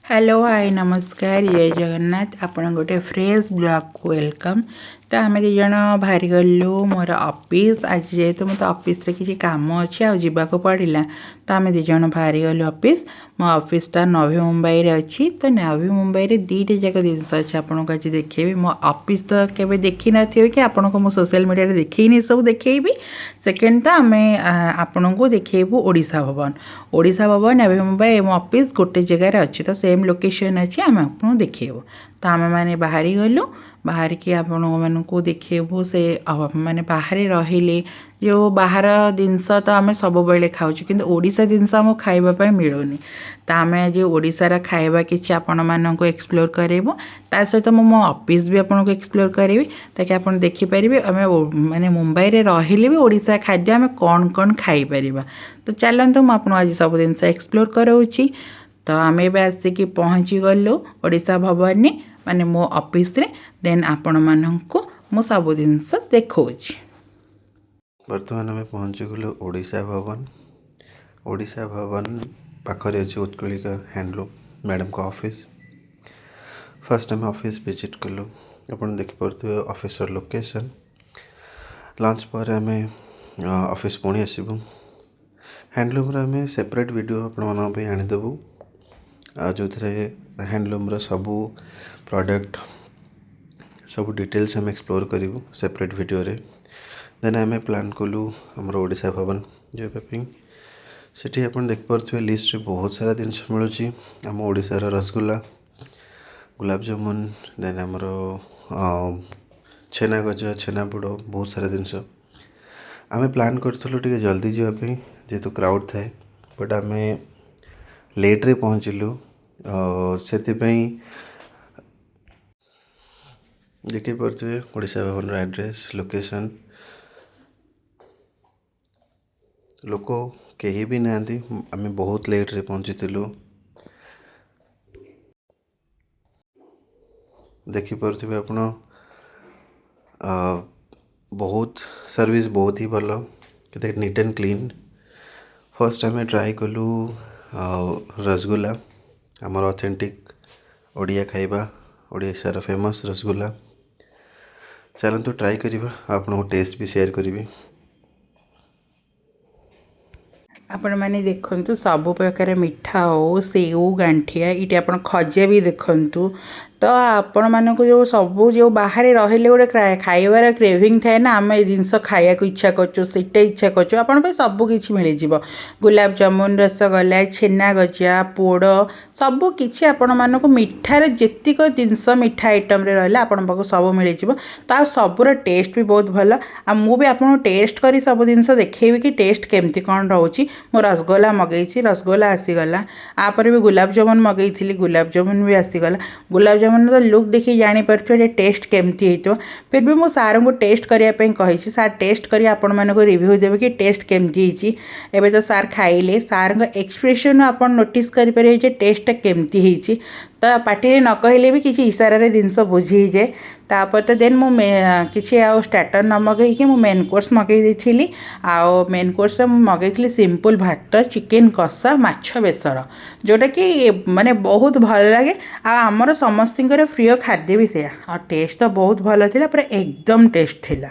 Hello, high, ନମସ୍କାର, ଜୟ ଜଗନ୍ନାଥ। ଆପଣ ଗୋଟେ ଫ୍ରେଶ୍ ବ୍ଲଗ୍କୁ welcome. ତ ଆମେ ଦୁଇ ଜଣ ବାହାରିଗଲୁ ମୋର ଅଫିସ୍। ଆଜି ଯେହେତୁ ମୋତେ ଅଫିସ୍ରେ କିଛି କାମ ଅଛି ଆଉ ଯିବାକୁ ପଡ଼ିଲା, ତ ଆମେ ଦୁଇ ଜଣ ବାହାରିଗଲୁ ଅଫିସ୍। ମୋ ଅଫିସ୍ଟା ନଭି ମୁମ୍ବାଇରେ ଅଛି। ତ ନଭି ମୁମ୍ବାଇରେ ଦୁଇଟା ଯାକ ଜିନିଷ ଅଛି, ଆପଣଙ୍କୁ ଆଜି ଦେଖେଇବି। ମୋ ଅଫିସ୍ ତ କେବେ ଦେଖିନଥିବେ କି ଆପଣଙ୍କୁ ମୁଁ ସୋସିଆଲ୍ ମିଡ଼ିଆରେ ଦେଖେଇନି, ସବୁ ଦେଖେଇବି। ସେକେଣ୍ଡ ତ ଆମେ ଆପଣଙ୍କୁ ଦେଖେଇବୁ ଓଡ଼ିଶା ଭବନ। ଓଡ଼ିଶା ଭବନ, ନଭି ମୁମ୍ବାଇ, ମୋ ଅଫିସ୍ ଗୋଟେ ଜାଗାରେ ଅଛି, ତ ସେମ୍ ଲୋକେସନ୍ ଅଛି, ଆମେ ଆପଣଙ୍କୁ ଦେଖେଇବୁ। ତ ଆମେମାନେ ବାହାରିଗଲୁ। ବାହାରିକି ଆପଣମାନଙ୍କୁ ଦେଖେଇବୁ ସେ ମାନେ ବାହାରେ ରହିଲେ ଯେଉଁ ବାହାର ଜିନିଷ ତ ଆମେ ସବୁବେଳେ ଖାଉଛୁ, କିନ୍ତୁ ଓଡ଼ିଶା ଜିନିଷ ଆମକୁ ଖାଇବା ପାଇଁ ମିଳୁନି। ତ ଆମେ ଆଜି ଓଡ଼ିଶାର ଖାଇବା କିଛି ଆପଣମାନଙ୍କୁ ଏକ୍ସପ୍ଲୋର୍ କରାଇବୁ। ତା ସହିତ ମୁଁ ମୋ ଅଫିସ୍ ବି ଆପଣଙ୍କୁ ଏକ୍ସପ୍ଲୋର୍ କରିବି, ତାକି ଆପଣ ଦେଖିପାରିବେ ଆମେ ମାନେ ମୁମ୍ବାଇରେ ରହିଲେ ବି ଓଡ଼ିଶା ଖାଦ୍ୟ ଆମେ କ'ଣ କ'ଣ ଖାଇପାରିବା। ତ ଚାଲନ୍ତୁ, ମୁଁ ଆପଣଙ୍କୁ ଆଜି ସବୁ ଜିନିଷ ଏକ୍ସପ୍ଲୋର୍ କରାଉଛି। ତ ଆମେ ଏବେ ଆସିକି ପହଞ୍ଚିଗଲୁ ଓଡ଼ିଶା ଭବନରେ, ମାନେ ମୋ ଅଫିସରେ। ଦେନ୍ ଆପଣମାନଙ୍କୁ ମୁଁ ସବୁ ଜିନିଷ ଦେଖାଉଛି। ବର୍ତ୍ତମାନ ଆମେ ପହଞ୍ଚିଗଲୁ ଓଡ଼ିଶା ଭବନ। ଓଡ଼ିଶା ଭବନ ପାଖରେ ଅଛି ଉତ୍କଳିକା ହ୍ୟାଣ୍ଡଲୁମ୍ ମ୍ୟାଡ଼ାମଙ୍କ ଅଫିସ୍। ଫାର୍ଷ୍ଟ ଆମେ ଅଫିସ୍ ଭିଜିଟ୍ କଲୁ। ଆପଣ ଦେଖିପାରୁଥିବେ ଅଫିସର ଲୋକେସନ୍। ଲଞ୍ଚ ପରେ ଆମେ ଅଫିସ୍ ପୁଣି ଆସିବୁ। ହ୍ୟାଣ୍ଡଲୁମ୍ର ଆମେ ସେପାରେଟ୍ ଭିଡ଼ିଓ ଆପଣମାନଙ୍କ ପାଇଁ ଆଣିଦେବୁ, ଆଉ ଯେଉଁଥିରେ ହ୍ୟାଣ୍ଡଲୁମ୍ର ସବୁ ପ୍ରଡ଼କ୍ଟ, ସବୁ ଡିଟେଲ୍ସ ଆମେ ଏକ୍ସପ୍ଲୋର୍ କରିବୁ ସେପାରେଟ୍ ଭିଡ଼ିଓରେ। ଦେନ୍ ଆମେ ପ୍ଲାନ୍ କଲୁ ଆମର ଓଡ଼ିଶା ଭବନ ଯିବା ପାଇଁ। ସେଠି ଆପଣ ଦେଖିପାରୁଥିବେ, ଲିଷ୍ଟରେ ବହୁତ ସାରା ଜିନିଷ ମିଳୁଛି। ଆମ ଓଡ଼ିଶାର ରସଗୋଲା, ଗୁଲାବଜାମୁନ, ଦେନ୍ ଆମର ଛେନା ଗଜା, ଛେନାପୋଡ଼, ବହୁତ ସାରା ଜିନିଷ। ଆମେ ପ୍ଲାନ୍ କରିଥିଲୁ ଟିକେ ଜଲ୍ଦି ଯିବା ପାଇଁ, ଯେହେତୁ କ୍ରାଉଡ଼୍ ଥାଏ, ବଟ୍ ଆମେ ଲେଟ୍ରେ ପହଞ୍ଚିଲୁ। ସେଥିପାଇଁ ଦେଖିପାରୁଥିବେ ଓଡ଼ିଶା ଭବନର ଆଡ୍ରେସ୍, ଲୋକେସନ୍। ଲୋକ କେହି ବି ନାହାନ୍ତି। ଆମେ ବହୁତ ଲେଟ୍ରେ ପହଞ୍ଚିଥିଲୁ। ଦେଖିପାରୁଥିବେ ଆପଣ, ବହୁତ ସର୍ଭିସ୍ ବହୁତ ହି ଭଲ, କେତେ ନିଟ୍ ଆଣ୍ଡ କ୍ଲିନ୍। ଫାର୍ଷ୍ଟ ଆମେ ଟ୍ରାଏ କଲୁ ରସଗୋଲା, ଆମର ଅଥେଣ୍ଟିକ୍ ଓଡ଼ିଆ ଖାଇବା, ଓଡ଼ିଶାର ଫେମସ୍ ରସଗୋଲା। ଚାଲନ୍ତୁ ଟ୍ରାଏ କରିବା, ଆପଣଙ୍କୁ ଟେଷ୍ଟ ବି ସେୟାର କରିବି। ଆପଣମାନେ ଦେଖନ୍ତୁ, ସବୁ ପ୍ରକାର ମିଠା ହଉ, ସେଉ, ଗାଣ୍ଠିଆ, ଏଇଠି ଆପଣ ଖଜା ବି ଦେଖନ୍ତୁ। ତ ଆପଣମାନଙ୍କୁ ଯେଉଁ ସବୁ ଯେଉଁ ବାହାରେ ରହିଲେ ଗୋଟେ ଖାଇବାର କ୍ରେଭିଂ ଥାଏ ନା, ଆମେ ଏ ଜିନିଷ ଖାଇବାକୁ ଇଚ୍ଛା କରୁଛୁ, ସେଇଟା ଇଚ୍ଛା କରୁଛୁ, ଆପଣଙ୍କ ପାଇଁ ସବୁ କିଛି ମିଳିଯିବ। ଗୁଲାବଜାମୁନ, ରସଗୋଲା, ଛେନା ଗଜା, ପୋଡ଼, ସବୁ କିଛି ଆପଣମାନଙ୍କୁ ମିଠାରେ ଯେତିକ ଜିନିଷ ମିଠା ଆଇଟମ୍ରେ ରହିଲା, ଆପଣଙ୍କ ପାଖକୁ ସବୁ ମିଳିଯିବ। ତ ଆଉ ସବୁର ଟେଷ୍ଟ ବି ବହୁତ ଭଲ। ଆଉ ମୁଁ ବି ଆପଣଙ୍କୁ ଟେଷ୍ଟ କରି ସବୁ ଜିନିଷ ଦେଖେଇବି କି ଟେଷ୍ଟ କେମିତି କ'ଣ ରହୁଛି। ମୁଁ ରସଗୋଲା ମଗେଇଛି, ରସଗୋଲା ଆସିଗଲା। ତାପରେ ବି ଗୁଲାବଜାମୁନ ମଗେଇଥିଲି, ଗୁଲାବଜାମୁନ ବି ଆସିଗଲା। ଗୁଲାବଜାମୁନର ଲୁକ୍ ଦେଖିକି ଜାଣିପାରୁଥିବେ ଯେ ଟେଷ୍ଟ କେମିତି ହେଇଥିବ। ଫିର୍ ବି ମୁଁ ସାର୍ଙ୍କୁ ଟେଷ୍ଟ କରିବା ପାଇଁ କହିଛି। ସାର୍ ଟେଷ୍ଟ କରି ଆପଣମାନଙ୍କୁ ରିଭ୍ୟୁ ଦେବେ କି ଟେଷ୍ଟ କେମିତି ହେଇଛି। ଏବେ ତ ସାର୍ ଖାଇଲେ। ସାର୍ଙ୍କ ଏକ୍ସପ୍ରେସନ୍ ଆପଣ ନୋଟିସ୍ କରିପାରିବେ ଯେ ଟେଷ୍ଟଟା କେମିତି ହେଇଛି। ତ ପାଟିରେ ନ କହିଲେ ବି କିଛି ଇସାରାରେ ଜିନିଷ ବୁଝି ହେଇଯାଏ। ତାପରେ ତ ଦେନ୍ ମୁଁ କିଛି ଆଉ ଷ୍ଟାର୍ଟର୍ ନ ମଗେଇକି ମୁଁ ମେନ୍ କୋର୍ସ ମଗେଇ ଦେଇଥିଲି। ଆଉ ମେନ୍ କୋର୍ସରେ ମୁଁ ମଗେଇଥିଲି ସିମ୍ପଲ୍ ଭାତ, ଚିକେନ୍ କଷା, ମାଛ ବେସର, ଯେଉଁଟାକି ମାନେ ବହୁତ ଭଲ ଲାଗେ ଆଉ ଆମର ସମସ୍ତଙ୍କର ପ୍ରିୟ ଖାଦ୍ୟ ବି ସେଇଆ। ଆଉ ଟେଷ୍ଟ ତ ବହୁତ ଭଲ ଥିଲା, ପୁରା ଏକଦମ ଟେଷ୍ଟ ଥିଲା।